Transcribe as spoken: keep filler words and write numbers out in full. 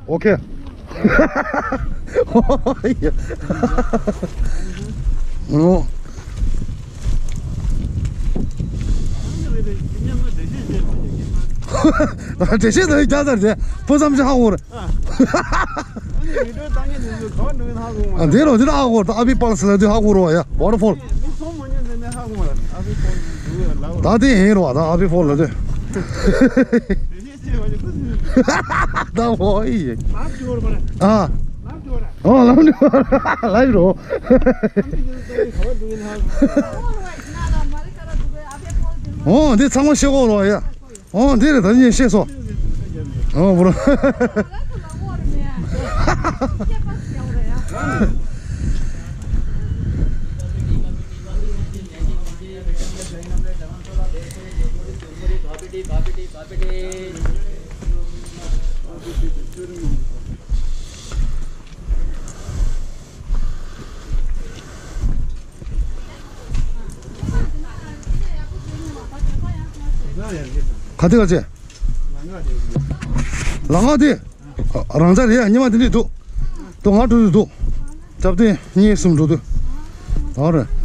ཨོ་ཁེ། ཨོ། འགྲེལ་བཤད་ད་རྒྱག་ཚར་རྗེས་ཕུ་བསམ་ཅི་ཧ་གོ་རེད། ཨ་འདི་རོ་འདི་ཧ་གོ་རེད། ཨ་བི་པཱལ་ཟེར་ལ་འདི་ཧ་གོ་རོ་ཡ། ཝ་ཊར་ཕོལ། ད་དེ་ཡིན་རོ་ད་ཨ་བི་པཱལ་ལ་དེ། ད་ཧོ་ཨི་ཡེ། ཨ། ཨོ་ལམ་འགྲོ་ལ་ཡི་རོ། ཨོ་འདི་ཚང་མ་ཤེས་གོ་རོ་ཡ། ཨོ་འདི་རེད་ད་ཉིན་ཤེས་སོ། ཨོ་བུ་རོ། ག་དེ་ག་ཅེ། ལ་ང་དེ། རང་ཚ་རེད་ཉི་མ་དེ་འདྲས་འདུག་དོ་ང་འགྲོ་དུས་འདུག་ཅབ་དེ་གཉིས་གསུམ་འགྲོ་དུས། ད་རེད།